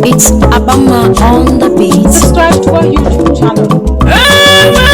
It's Abama on the beat. Subscribe to our YouTube channel.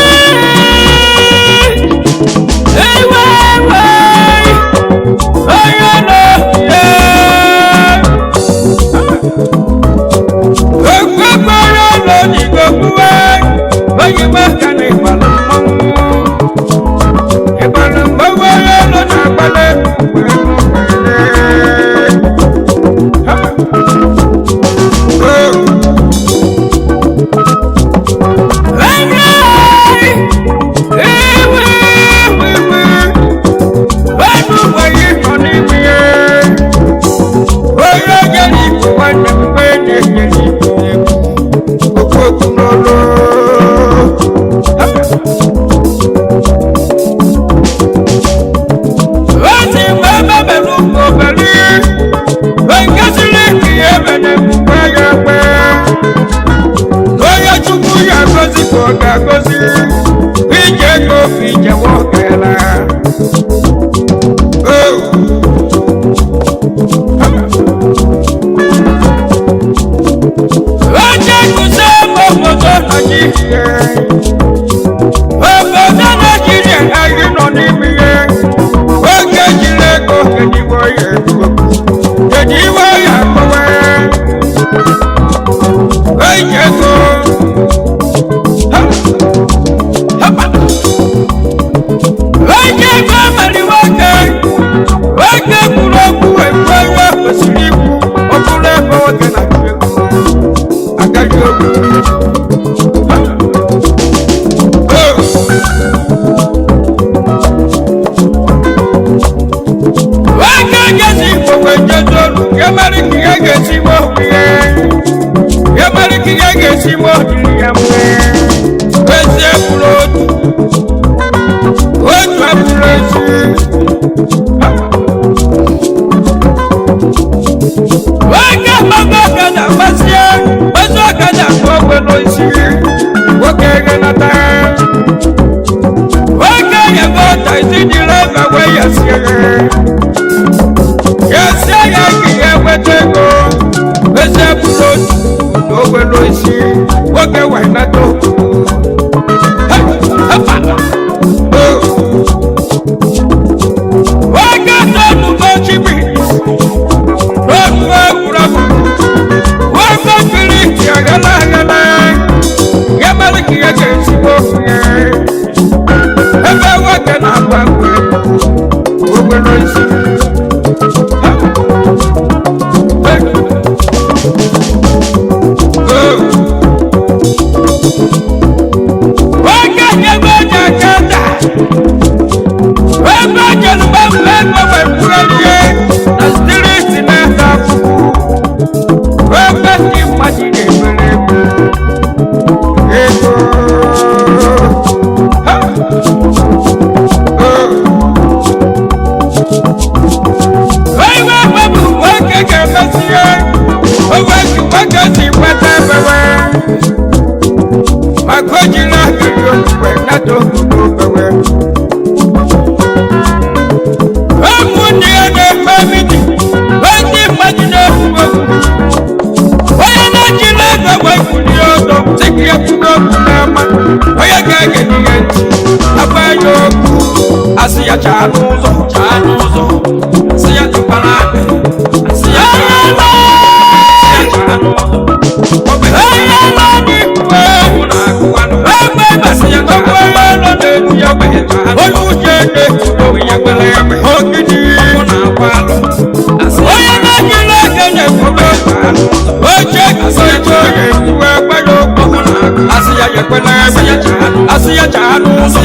Asị ya chaa n'ụzọ,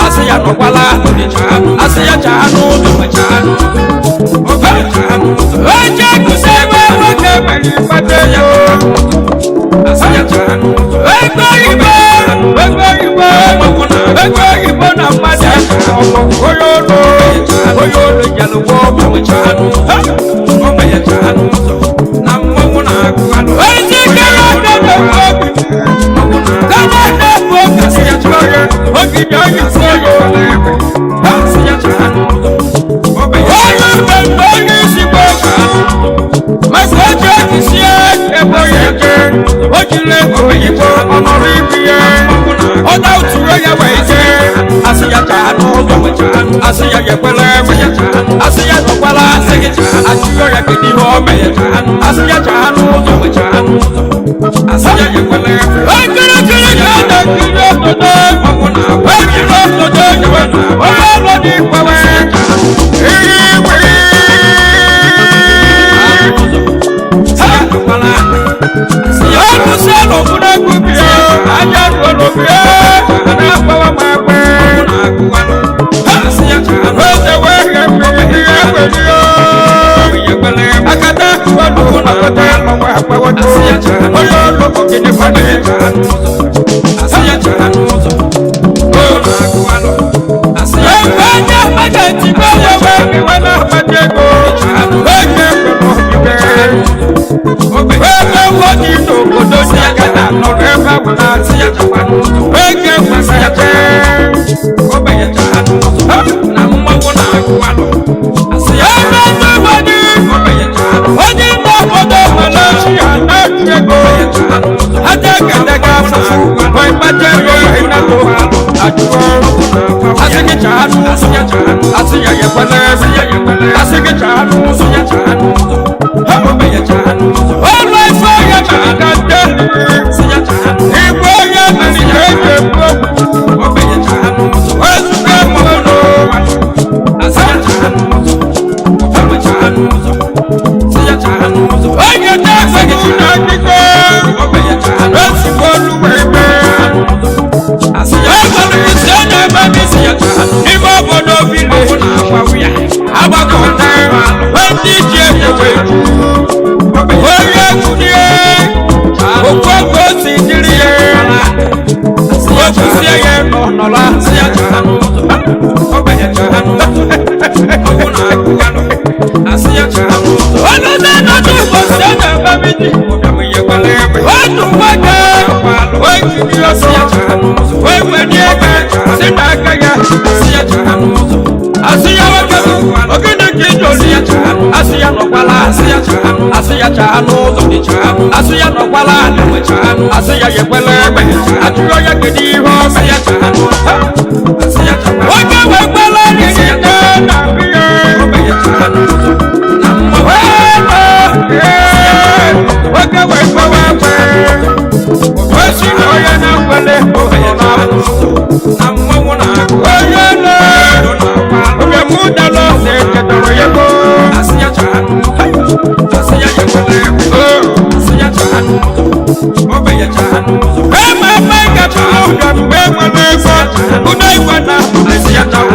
asị ya nọkwala, asị ya chaa n'ụzọ. Onye olu jelụgwọ ezi kere aka na-ekwu obi kama na-ekwu obi si onye ogidi onye isi onye onye mmemme onye isi bụ maka oche ejisie ebe onye je o jiri ego oyibo ọnọrọ ibu ya ọ da-uturo ya wee jee asị ya chaa n'ụzọ asị ya yekwere egbe asị ya nọkwara asị gị ajụjụ ya kedu ihe o mere asị ya chaa n'ụzọ ekirikiri ka a na-ekiri obodo ejiri obodo ejiwe onye ọlụ dị ikwewe ihe igwe ọlụsị n'obodo egwubie anya ruo n'obie a na-agbawa m agba eze wee ghe mmiri ihe egbelie akata ọlụ akata ọnwa agbawato onye ọlụ ogidi kwado ebe onye mmadụ etigbo ya wee iwe na-akpata ego onye mgbere ebe nwoke n'obodo si aka na nọrọ ebe ahụ na-asị ya ege nwere ebe ndị obodo onye ime obodo nwere chi ya na-achụ ego aja gadaga afụfụ wee kpata ego wee natụ ajụọ asị gị chaa n'ụzọ asị ya yekwele asị gị chaa n'ụzọ ọrụ ife ya na-aga nde igwe onye mere ihe eji ekwu okwu ezugo mmanụ onye na-ekweghị na akụkọ ezigbo olu wee mee egwere isi na-eme n'ime obodo bile agbakọta ndị ji ejewe onye kwurie okwu ego si dịrị ya okwusie ya nọnọla ọnụnụ nọdụ ụbọchị a na-eme otu nwoke wee jiri ọsọ wee wenye ego si n'aka ya asị ya nwoke ogene ka ijoli asị ya nọkwala asị ya chaa n'ụzọ asị ya nọkwala asị ya yekwele egbe ajụrụ ya kedu ihe ọ mere nwoke wee kwele riri nne na mmiri nwoke wee kwewe ekwe wee si na onye na-ekwele ụzọ na onye na obiamudala na-echetara ya ego eme eme gachara ụbịa mgbe enwere ego ụda igwe na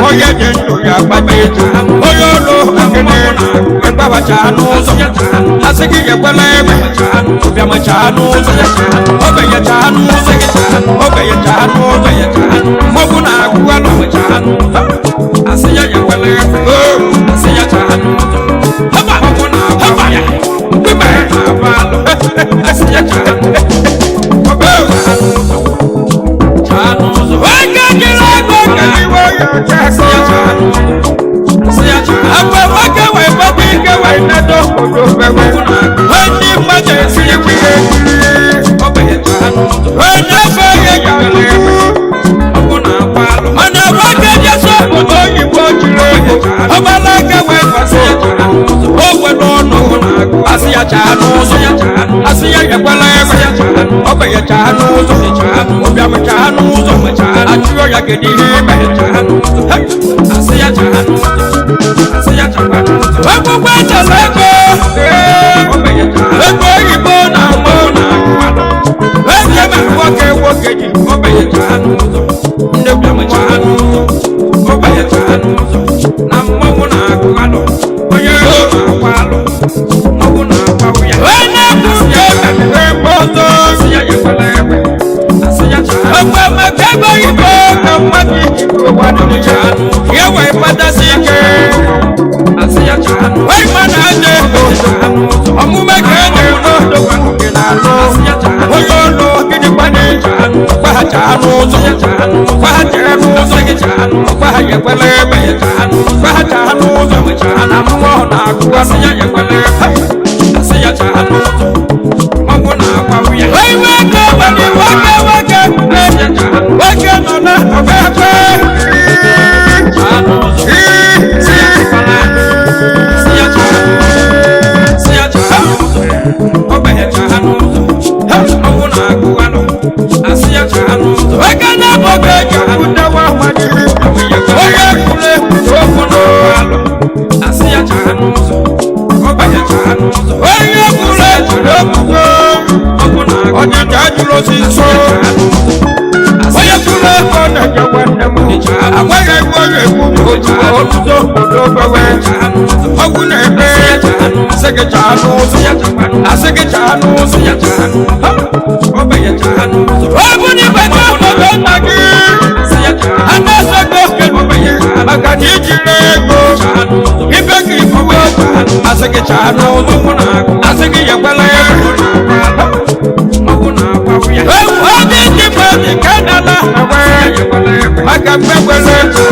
onye dị ndụ ya agbata onye ọrụ akịrị ịgbabacha n'ụzọ asị gị ekwela egbe ụbịamachaa n'ụzọ obenyechaa n'ụzọ obenyechaa n'ụzọ mmọnwụ na-agụ alụ asị ya ekwela egbe asị ya chaa n'ụzọ mmọnwụ na-agba ya mkpịba na-agba alụ asị ya chaa n'ụzọ nwoke jiri ego ka iwe ya agba nwoke wee gbata ike wee nedo obodo bewe ndị mmadụ esiri ihe wee nyefe ya ya mana nwoke jesi obodo oyibo jiri ego ọgbala aka wee kwasị ya o were ọnụ asị ya chaa n'ụzọ asị ya yekwela egbe ogbenye chaa n'ụzọ ụbịam chaa n'ụzọ ajụọ ya kedu ihe ime akwụkwọ echela ego ego oyibo na-agba eze ma nwoke nwoke ji nne onye kwuke ebe ọzọ ọgba maka ego oyibo ka mmadụ ji ụwa dị ya kpatasi ike. Onye na-aja ego ọmụme ka e na-eme odogwu na-alụ onye ọlụ gịnịkwana gbaghacha n'ụzọ gbaghacha n'ụzọ gbaghacha ekwela ebe gbaghacha n'ụzọ na mmụọ na-agụ asị ya ekwela asị ya chaa n'ụzọ ọgwụ na-agwa ya. Nwoke nwere nwoke nwoke nwoke nọ na ọbebe nwoke na-abụghị eji akwụdewa onye kwuru okwu n'ụlọ onye kwuru ekwuru okwu ọdịda jụrụ osisi onye kwuru ego na-enye nwanne m agwaghị egwu onye egwu otuto obodo gbawe ọgwụ na-eme asị gị chaa n'ụzọ asị gị chaa n'ụzọ ọ bụ na ibeta obodo nna gị a na-eso gị oke maka na ijiri ego ibe gị ibuwe asị gị chaa n'ụzọ asị gị yekwela ya. Ewu ndị mmadụ ka nala maka mgbegbere ego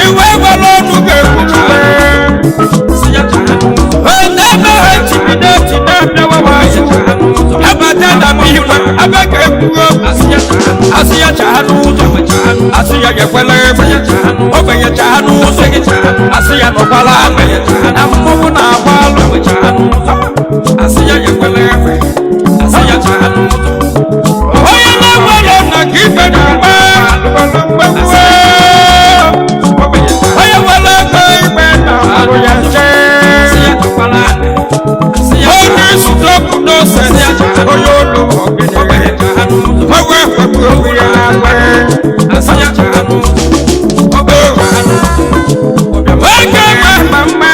iwe gwara ọnụ ga-ekwuchule ebe ha tinye tinye abịawa azụ abata na igwe abe ka ekwuo asị ya chaa n'ụzọ asị ya yekwela ebe ogbenye chaa n'ụzọ asị ya nọkwala na mmọnwụ na-agba alụ asị ya yekwela ebe asị ya chaa n'ụzọ onye na-enweghị nna ka ibe na-agba mgbegbu onye nwere ego igbe na-arụ ya nche onye stọpụ nọsens onye olu ogene gbanwe ekwepụ okwu ya agwa oge ma mma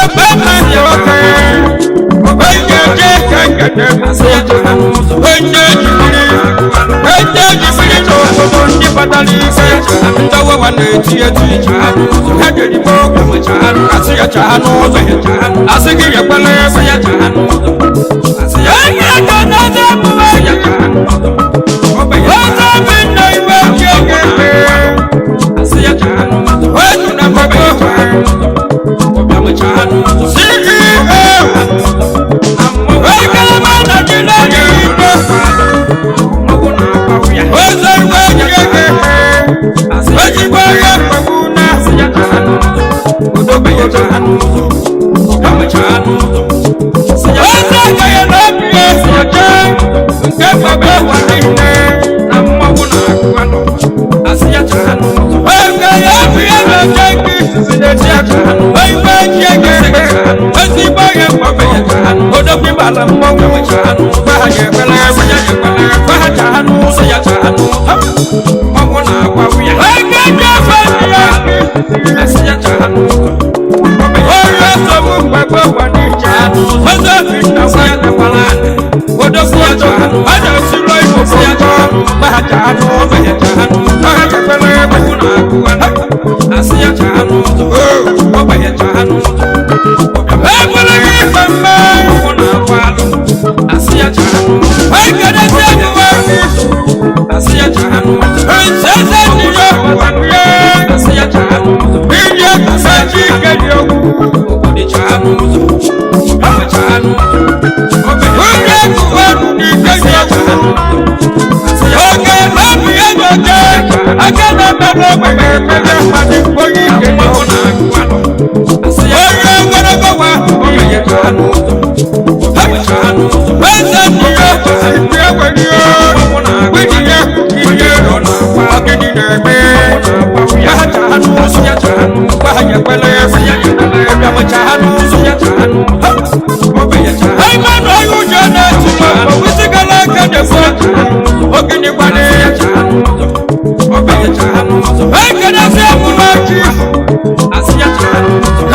ebe mma dị oke onye je ka nkete onye jibiri onye jibiri n'obodo ndị batara ike ndọwawa na-eti eti ha jeribe okwu asị ya chaa n'ụzọ asị gị yekwela ebe onye aka na-eze emume onye obi nna iwe ji ege otu na mgbagbo CEO Ekelebe Naijiria ga-ebe ozo iwe ji ege ezigbo ahịa mkpagbu na ozo agaghị na obi ọcha nke mgbagbo ụwa niile na mmọnwụ na-akụ oge ya obi ya na-eche nke izizi na-echi aka iwe ji ege ezigbo ahịa mkpagbu odogwu ịbala mmọnwụ gbagha ekwela gbagha n'ụzọ ege ji ofe ndị ya onye nsogbu mgbagbo ụwa n'iche ozo obi nna nwa odogwu ọjọ a na-esiro igbo ọjọ gbagha n'ụzọ gbagha ekwela ebule gị ife mme ekedesi emume nsese dị ya ihe kụsachi ike dị okwu onye kụwa n'ike dị okwu oge obi ya n'oche aka na-emere ogbenye ekpere mmadụ onye ike dị okwu onye ogologo wa eze dị ya ndị enwere ihe ihe ọgịdị na-eme Ịmanụ onye ụjọ na-eti owisigala aka na-ekwu ogini gwana ekedesi emume chi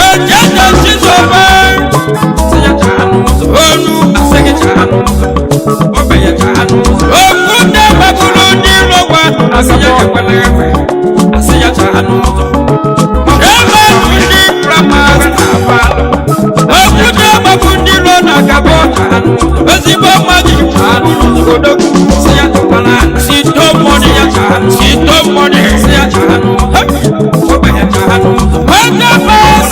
ejeje chizobe onu okwu ndị gbagburu ndị iro gwa Ebe ndị pramas okwute gbapụ ndị iro na gabọ ezigbo mmadụ odogwu sito mọni sito mọni wetapes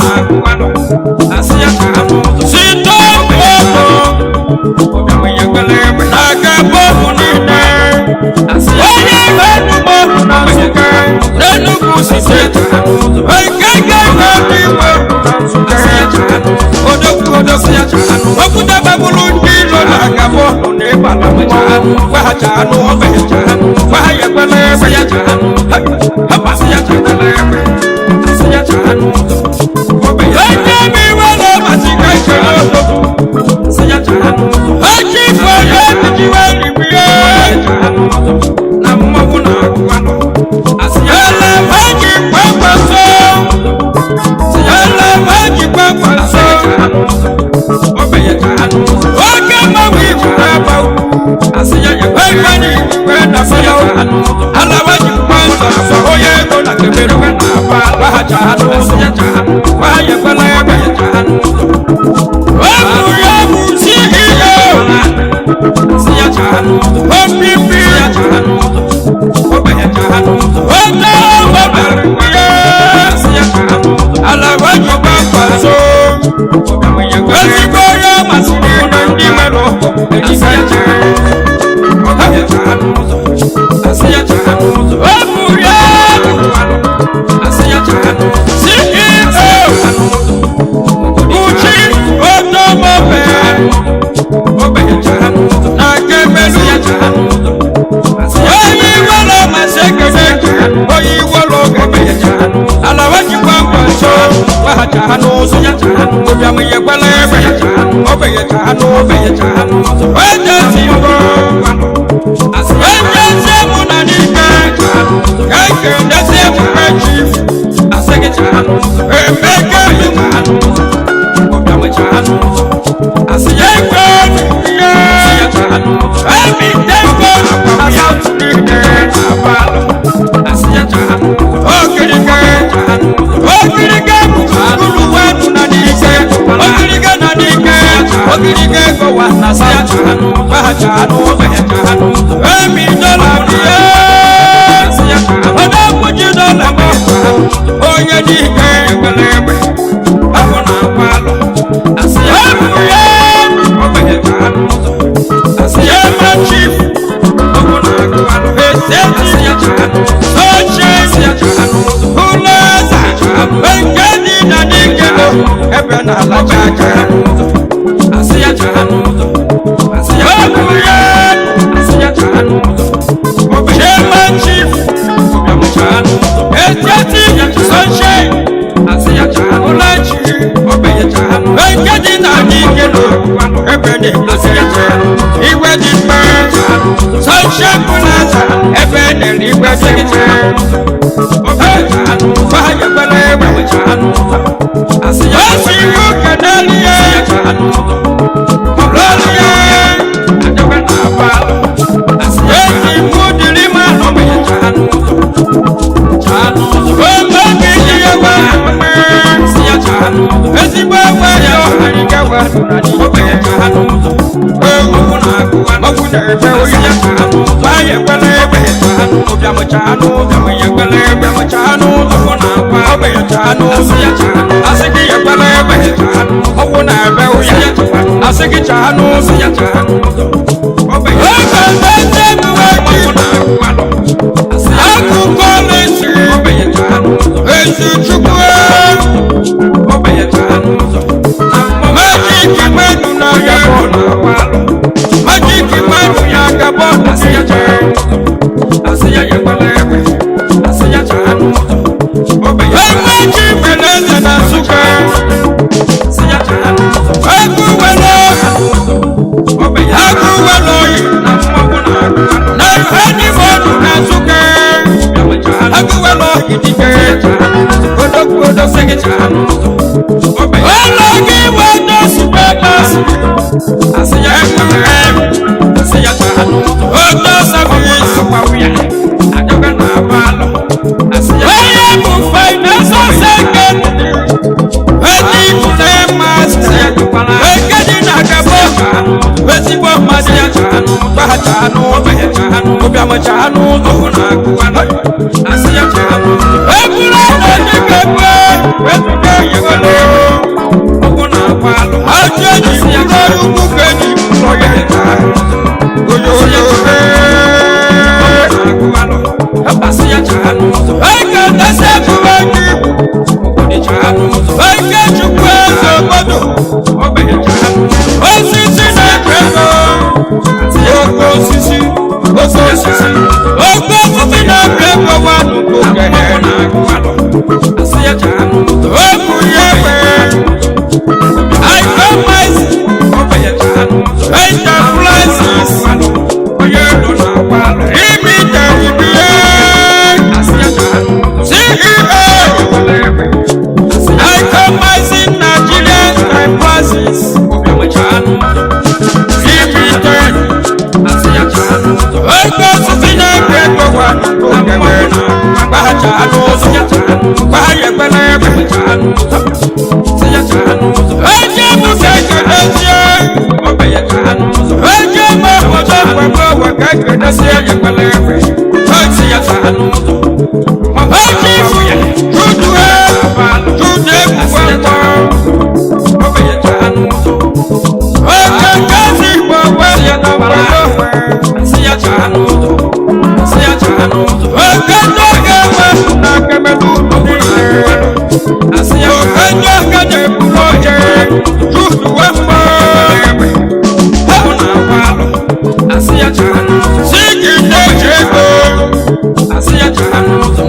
sito moto na gabọ niile onye enugbo na Nsụka n'Enugu steeti ekeke na-adị igwe na Nsụka odogwu odogwu okwute gbagburu ndị iro na agabọ na ịgbala nwa gwa anụ ọbẹ gwa ha ya ekwela egbe onye m iwe na-amasị ka ekele odogwu echi ife onye ejiwe rigbuye ele eji kwekweso ele eji kwekweso oke mmanwụ igwe agbawu ekwenye igwe na fọyọ alawa ji kwanza sọ onye ego na kebere gbahacha anụ ụzọ gbaha ekwela egbe ebu ya bụ CEO OPP onye ọgbara alawa ji kwekweso ezigbo onye masịrị na ndị nwere ọkụ ejike CEO Uchi Otomobe na Kemelu onye iwere masị ekele onye iwere oge alawa jikwa nkwa nso waghachi ha n'ụzọ ụbịam nyekwala egbe ogbenyecha ha n'ụzọ ejesi mbọ ejesi mụ na n'ike eke ndesi emume chief emeke egwe ihe ebitego okirike okirike bụ uru wenu na n'ike okirike na n'ike okirike gowa na south gbaghachi anụ emi dọla bie ọdọkwuchi dọla mọ onye n'ike egbere egbe ebu ya yema chief eseti soche ụlọeze nke dị na n'ike ebe na-alacha aka ebu ya Chairman Chief Eteti Sunshine Ụlọchi nke dị na n'ike ebe na-egosi igwe dị mma Sunshine Plaza ebe na-ere igwe dị mma esi iwu kenelie lọlie esi mụ dịrị ma ezigbo egbe ya ọharịgawa ọgwụ na-ebe oyi gbaa ekwela egbe asị gị ekwela egbe ọgwụ na-ebe oyi asị gị chaa n'ụzọ akụkọ na-esi ezi chukwu majiki mmadụ na ya majiki mmadụ ya gabọ enweji beneze na Nsụka egwu were agụ were oyi na enyi na Nsụka agụ were oyi dike odogwu odogwu ụlọ gị weta sụpepas oto savis onye bụ Chaa n'ụzọ, ụbịam chaa n'ụzọ. Eburu na-eji ka ekwe wetụga eyiwere. Ajọ eji bụrụ ọrụ ugwu ka eji bụrụ ya oyoyo. Eke ndesa ebube gị, eke chukwu eze obodo, osisi na-eto ego, oke osisi, oke osisi, oke osisi na-eto ego nwanụ okenye. Okwu ya egbe, Icommerce Enterprises Limited, CEO, Icommerce Nigeria Enterprises Limited. Oke osisi na-eto ego nwanụ okenye, gbaghacha n'ụzọ, gbagha ya ekpe n'egbe. Eje bụ ka ekenezie, eje ma obodo kwekwe we ka ekenezie ya ekpele egbe. Eje ifu judu judu ekwukwe nkwọ. Oke nkezi igbo we obodo we. Oke ndị oge nwe na kemelu ụlọ niile. Oke ndị oge na-eburu oche judu we mgbọ. Si gị na-eji ego.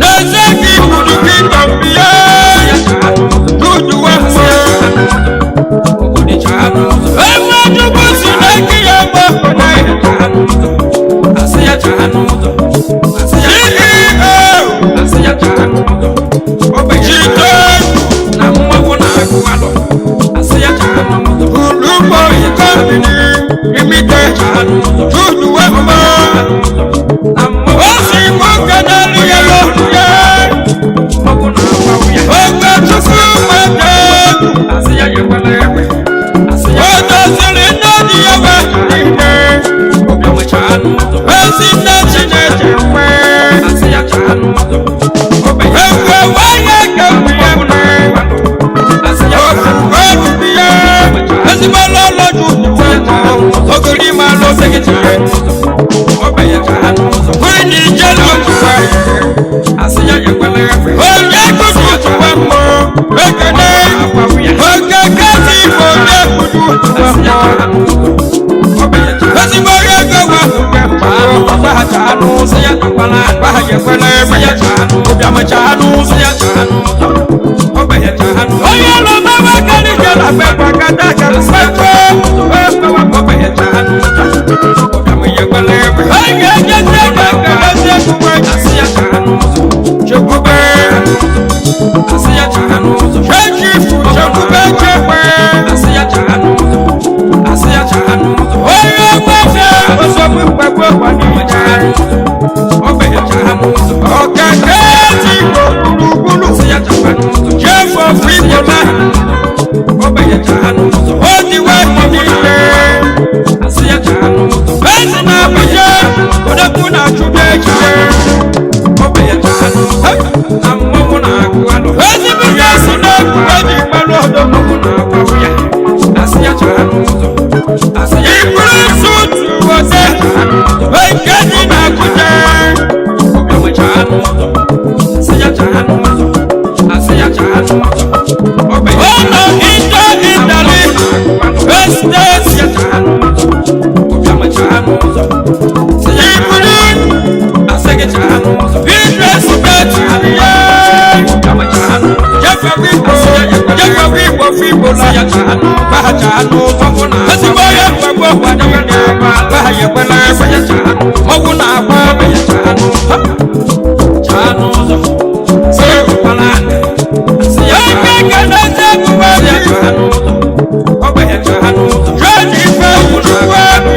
N'ezie gị gburu gị tọmpi ya. Judu we mgbọ. Ebe Chukwu si na-eke ya mgbe CEO Chike Olugbo Company Limited, Judu Wemba. Ó sì mú kẹ́nẹ́lú yẹ lóru yẹ. Ogbe Chukwu mẹ́tẹ́. Ó dọ̀sílì náà ní ẹwẹ́ nílé. Ezi nne Chineke nwe. Ekwe wáyé kẹ́kù yẹ mẹ́. Òfùfé rúbi yẹ. Ezigbo lọ́lọ́jú ogiri máa lọ sí kìtìyẹ. Kwini jẹ́lú òtùwẹ̀. Onye kudu òtùwẹ̀ mọ́. Ekene. Oke kẹ́sì ìfò onye kudu òtùwẹ̀ mọ́. Ezigbo ego wa onye lọ bá kẹ́ni jẹ́ làgbẹ́ pàkátà kẹ́kẹ́ Onye jẹ́ sẹ́kẹ̀ kẹ́kẹ́ sẹ́kùwẹ̀ Chekwube, Chechifu, Chekwube, Chekwe. Onye gbẹ́sẹ̀ ọsọfún ìpẹ́pẹ́ wà ní ìjà. Ọ̀kẹ́kẹ́ ti gbò gbùrùgbùrù. Jẹ́fọ̀ fífò náà. Ó ti wá ìdí ilé. Bẹ́ẹ̀sì náà bùjẹ́, òdekùn náà túbẹ̀ jẹ́. Ezi bùjẹ́ sí náà kúrẹ́ ní ìpẹ́lú ọ̀dọ́. Ìkúrẹ́ sùtù ọ̀sẹ̀, èkéjì náà kújẹ́. Ọ̀nà ìjọ ìdàlí, Estate, Ìkúrẹ́ Business bet, yeah. Jẹ́fẹ̀ wíwo, jẹ́fẹ̀ wíwo fíwo la, bàjá nù ezigbo ya gbogbo wà nílé, báyẹ̀ pẹ́lẹ́, mọ́wú náà wá Eke kene sẹ́kùwé mi, jọ́ọ̀jì fẹ́ wùdúwé mi.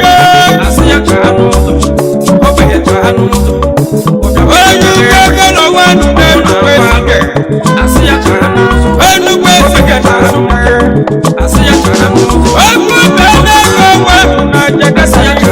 Onye ugbo lọ́wọ́ nù n'enugbe sike, enugbe sike na asụme. Okwu bene ego wepụ na jegesa ike.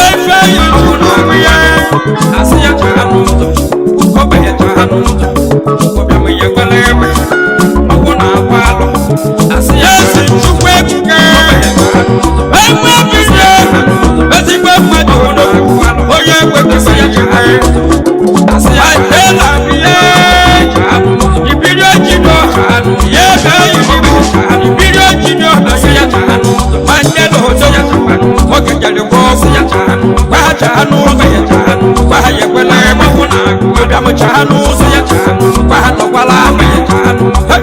Efe yi chukwu ya. Esi chukwu ebuka. Egbe bilie. Ezigbo mmadụ odogwu. Onye ekwekọsịrị ya. Adela bilie. Ibiri ojido. Ya ebe yiri. Ibiri ojido. Mandela odogwu. Nwoke jere gwa ọgwụ. Gbacha n'ụzọ. Gbaha ya ekwela egbe. Ụbịamụcha n'ụzọ. Gbaha nọkwala. Hey!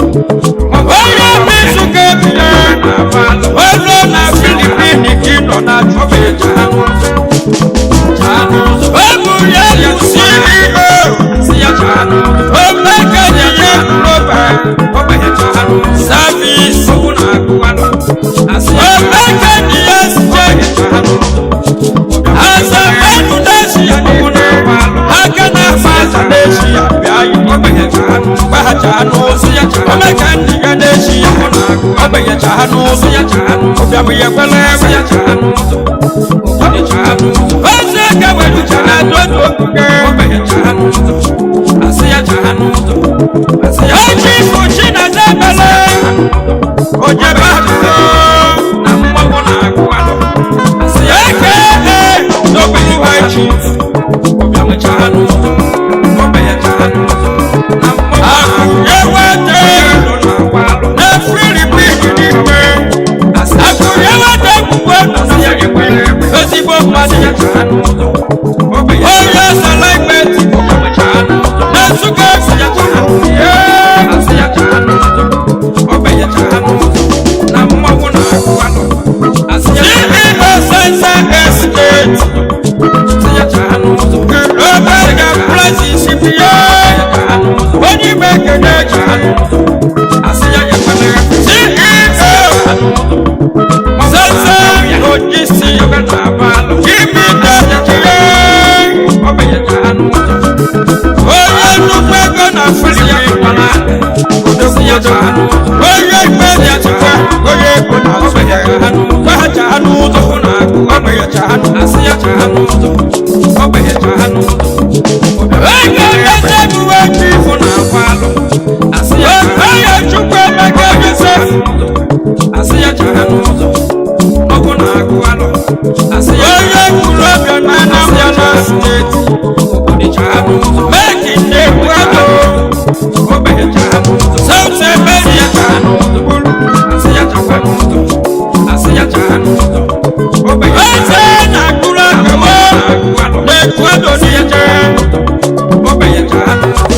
Onye bisu ka ebile olu na Filipin ka ị nọ na Ebu ya bụ CEO Omeke dị ya Global Service Omeke dị ya State Azamenu n'Eshia niile aka na-afa aza n'Eshia bịa yi gbaghacha n'ụzọ Omeke ndị ya n'Eshia ogbenyecha n'ụzọ ụbịam ya ekwela egbe Eze ka welucha na dodo oge Eji fụchi na zebele ojebe akụkọ eke e WH Akụnyewete na Filipin n'ikpe Akụnyewete ekwukwe ezigbo mmadụ onye sala ikpe na Nsụka CEO Sense Estate Global Places bie onye ime ekene CEO Sense Logistics Limited onye nnukwu ego na Filipin onye ikpe dịchikwa onye ego na gbaghacha n'ụzọ ogbenyecha ego eze buwe ji onye chukwu emeka Yusuf onye kwuru ọbịa na Anambra steeti meki na-ekwu ego South America eze na-akụrụ akawo na-ekwu ego n'ije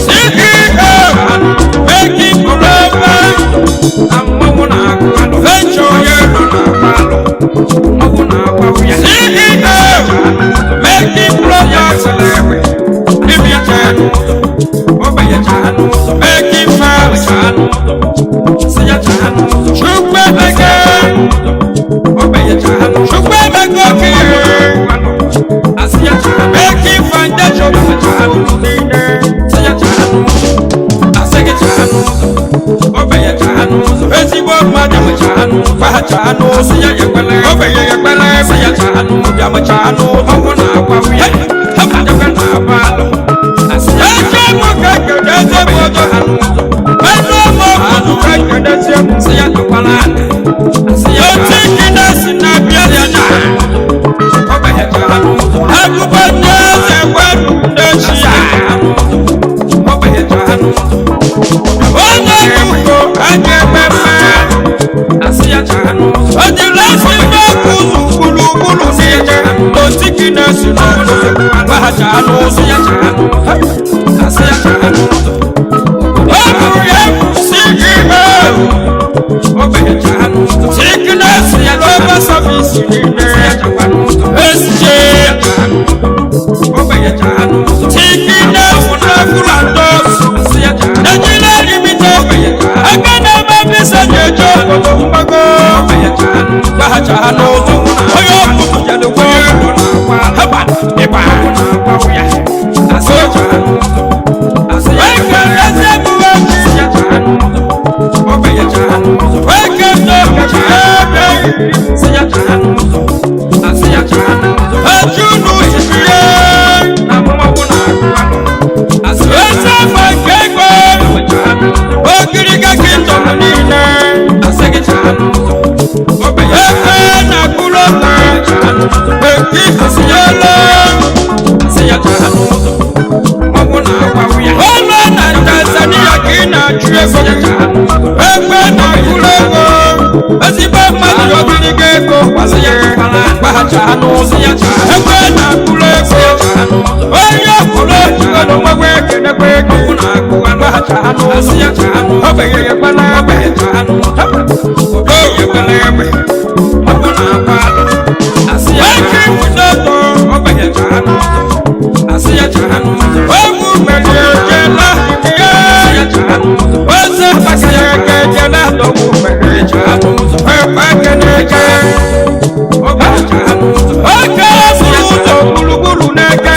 CEO meki global venture CEO meki products limited meki farms Chukwuemeka Chukwuemeka Okiye meki foundation ezigbo mmadụ gbaghacha n'ụzọ ogbenye ya ekpere bịamụcha n'ụzọ eche m ka ekene eze m ọzọ elu ọmụ ọkụzụ ka ekene eze m otu kinesi na-abịa ya na akụkọ ndị eze gweru n'echi ya onye ugbo anya ememme ọdịlasị ndị ọkụzụ gburugburu niile otu kinesi n'ụzọ onye ọkụkụ jedokwe haba ịba Ogiriga kingdom niile eke na-akụrụ ọka eke isiela ụlọ na Tanzania ka ị na-achụ ego egbe na-akụrụ ego ezigbo mmadụ ogiriga ego gbaghacha n'ụzọ egbe na-akụrụ ego onye ọkụrụ ego n'onwegwe ekenekwe ego gbaghacha n'ụzọ ogbenye gbana egbe oke buru ụzọ gburugburu n'eke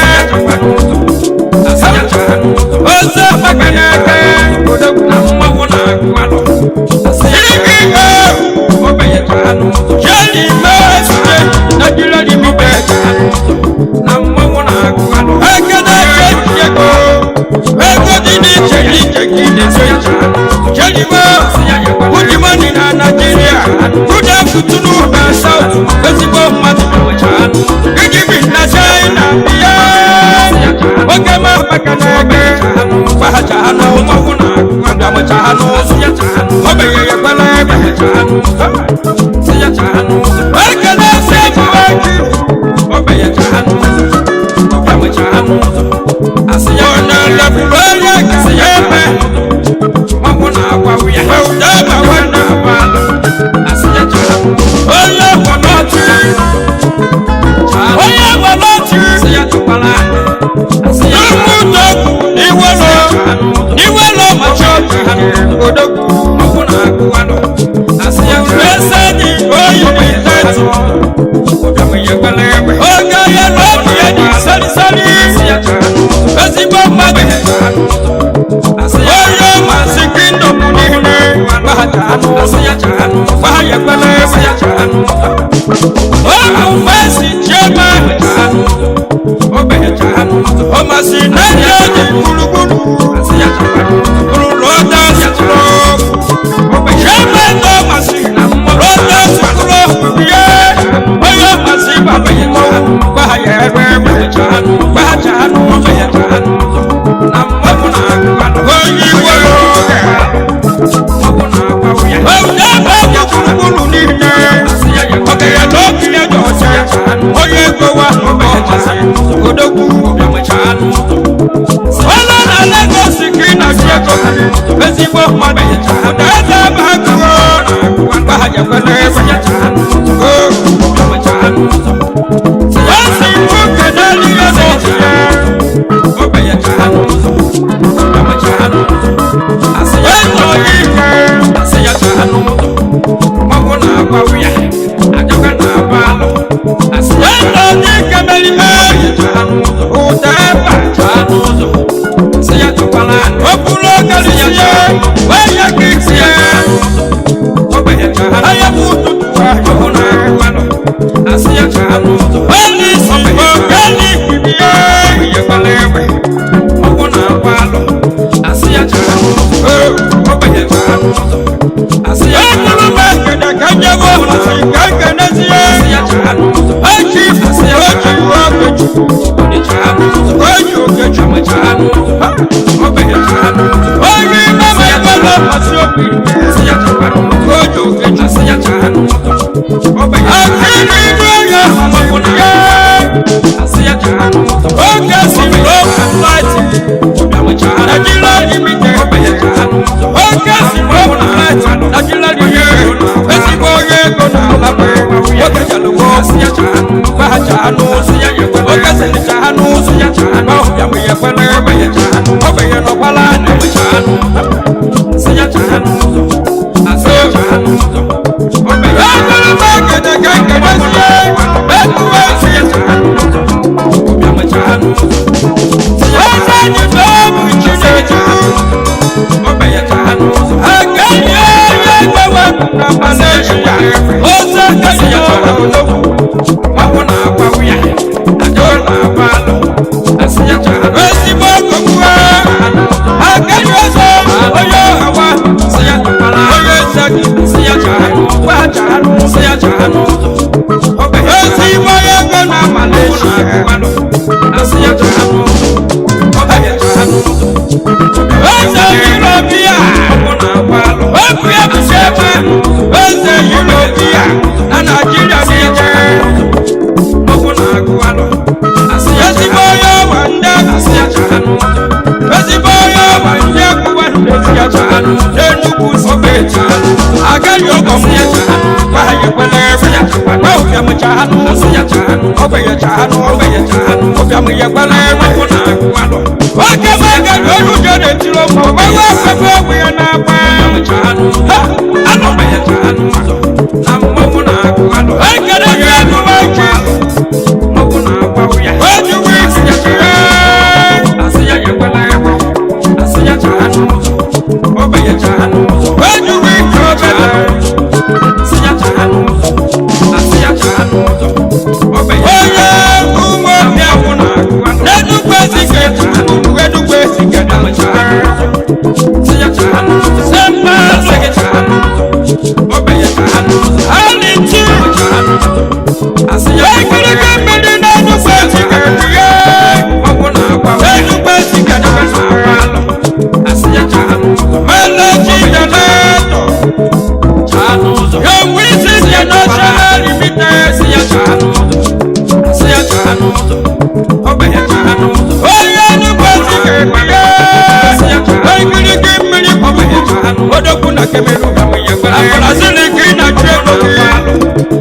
oze maka n'eke jeli mee Nigeria Limited eke na-eche ego ego dị n'iche n'iche ka ị na-eche jeliwe Ujimani na Nigeria Kudafutunu na South ezigbo mmadụ Ijibi na China bịa oge ma maka na eke gbaghacha ha n'ụzọ abịamacha ha n'ụzọ ogbenye ya gbara egbe eke na-ese ebuwe gị onye lefuru onye ebe onye gwanọchi onye gwanọchi nnukwu iwelo iwelo machi odogwu mesedi oyi tẹ́tù oge ya lóbi ẹni sẹ́rísẹ́rí ezigbo mmadụ onye masị kingdom niile gbahayekwele ọbụ fesi chiema ọmasị na-eji eji gburugburu rụrụ chiema na ọmasị rụrụ sụrụ ye onye ọmasị baba gbahaya ebe egbe gbahacha n'ụzọ onye iwe oge ebe ego gburugburu niile ọkaya na okenye dị ọcha onye gowa odogwu ọlọ na Lagos ka ị na-achị ego ezigbo mmadụ eze ebe agụụ gbahajekwele ebe esi nwoke n'eluigwe n'otu ya eze ike eze onye ike merime ụda ebe okpuru ogerisi ya wee ya ka isi ya anya bụ ụtụtụ ahụ Elisi okeli ibie Eburu m ekene ka njebe ụbọchị ka nkenezie echi oji okechukwu oji okechukwu onye ime m ekwela masị obi oji okechukwu akịrị iru onye ya oge si n'okwu light Nigeria Limited oge si n'okwu light Nigeria Limited ezigbo onye ego na-alaba oge jalụgo gbahacha n'ụzọ oge selicha ha n'ụzọ ọbịa kwere ogbenye nọkwala Eburu m ekene ka nkene Malaysia ose kẹyọ ezigbo ọgọgwuwe akẹyọ ọsọ onye ọwa onye eze ezigbo ego na Malaysia eze Yurobia okwu ya bụ ebe eze Yurobia na Naijiria niile ezigbo onye ọwa ndị ezigbo onye ọwa ndị akwụkwọ n'Enugwu steeti agaghị ọgọ m oke m agaghị onye ụjọ na-etiri ụmụ gbawa afefe ọgwụ ya n'agba ekele gị emume echi ojuwe isi ojuwe ike obere onye ụmụ ọbịa n'Enugwu Ezike Enugwu Ezike Aliti ekirike mmiri n'Enugwu Ezike Enugwu Ezike Melechi Donato Ewisi International Limited onye Enugwu Ezike ekirike mmiri odogwu na Cameroon na Brazil ka ị na-achụ ego gị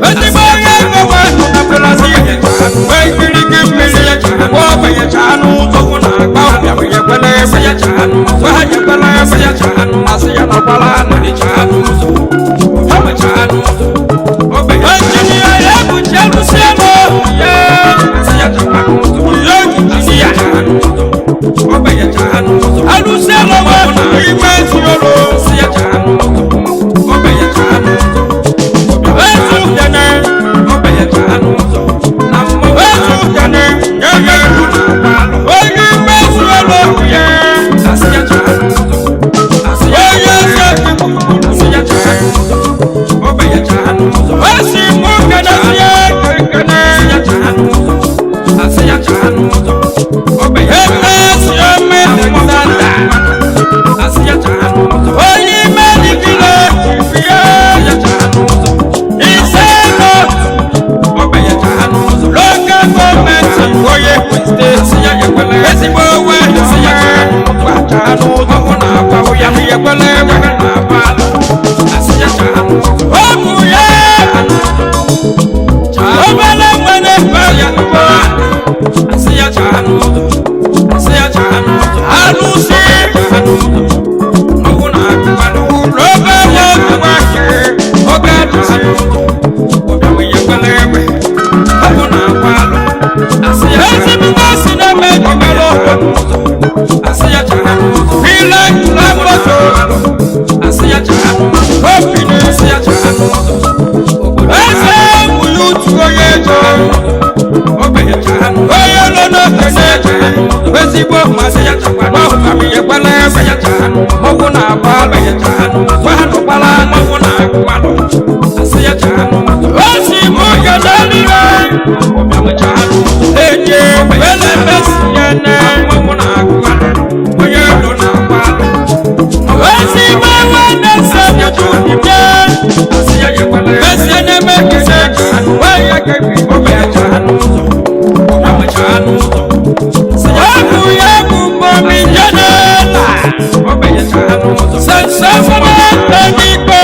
ezigbo onye ego nwa na Brazil ekirike mmiri ogbenyecha n'ụzọ injinia ya bụ Jerusalem ya alụsiela ime ezi ọrụ ezi udene ezi udene nye onye ime ezi ọrụ ya onye ezi esi mụ kenesie kekene eme si ome Alexander onye ime dịgide ya ise nọ local gọọmenti onye steeti ezigbo owe ọ bụ ya obere nwere alụsị obere nwoke oge ezigbo si na-eme jimere ile lamoto opini eze wuyutu onye ego onye nọ n'okenye ezigbo mmasị osi mụ kenelile enye elemesiene ezigbo nwanne sebijude mesiene mekene onye kebi ọbụ ya bụ mọmi jenela sensefọmete n'ikpe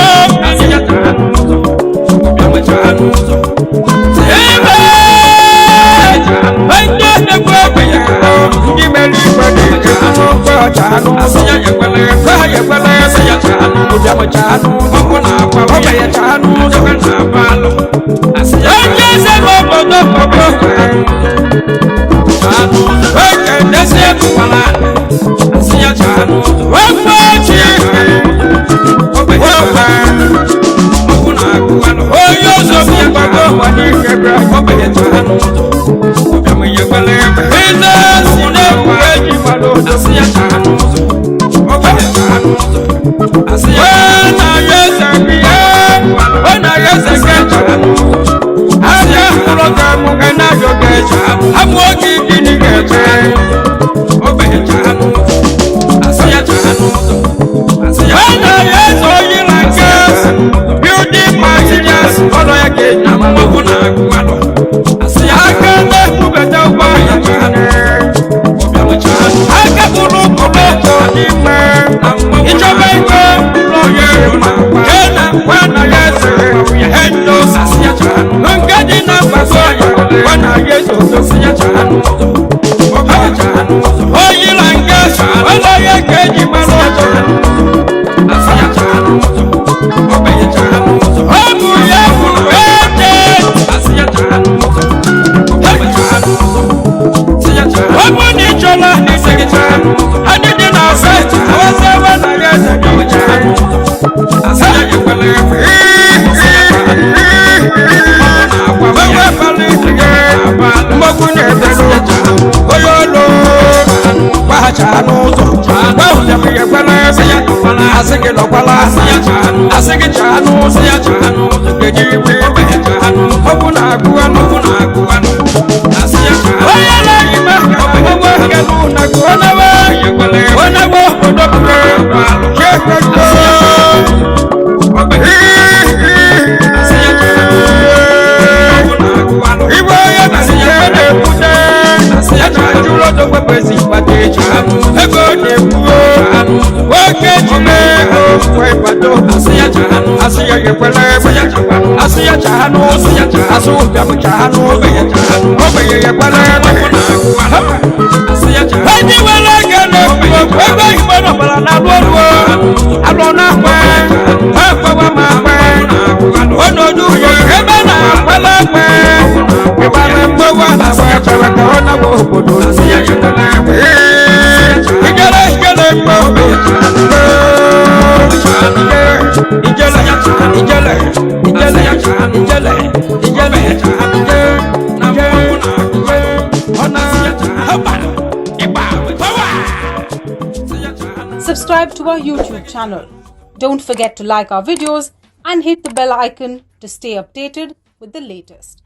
ime ndị na-ekwu ogbenye ndị mere igwe na-eje onye eze n'obodo obodo ebe ize si na-ekwu eji mmadụ wee na ya eze gị wee na ya eze gị ahịa mkpụrụ ka mụ ga na-ajọ gị amụọ gị gịnị ga-eme wee na ya eze oyi na nke building materials ọnụ ya ka eji aka na-ebubata ụgbọ ya aka bụrụ ụkọlọtọ n'ime ịchọba ikpe ụlọ ya jee na gwa na ya eze endo nke dị na mgbasa ya gwa na ya eze oyi na nke ụlọ ya ka eji mara ọjọ ọ bụ ya bụ ete ọ bụ na ị chọrọ adị dị na asa awasa ebe na ya eze mgbagbu na-ebere onye ọlụ gbaghacha n'ụzọ gbahụzabụ ya kwere asị gị lọkwala asị gị chaa n'ụzọ kedu iwe ọkwụ na-agụ anụ onye na-eyi m ọgbụgbọ nke na onawe onawe obodo pụrụ Iwe onye na ihe na-ekwute ya na-ajụrụ ọzọ wepụzi ịkpata eji ego na-ekwu nwoke jide ego wee kpata asị ya ekwere asị ya chaa n'ụzọ asị ụbịam chaa n'ụzọ ogbenye ya ekwere ndị nwere ego na-ekwu okwu ego igbo nọbara na alụ ọrụ alụ na-akwe ha ekwewa ma akwe ọnọdụ uyo ebe na-akwala akwe ịgbara mgbewa na-agba ekpere ka ọ na-agba obodo ijele ijele mgbe ijele ijele ijele ijele ijele ije ọ na Subscribe to our YouTube channel. Don't forget to like our videos and hit the bell icon to stay updated with the latest.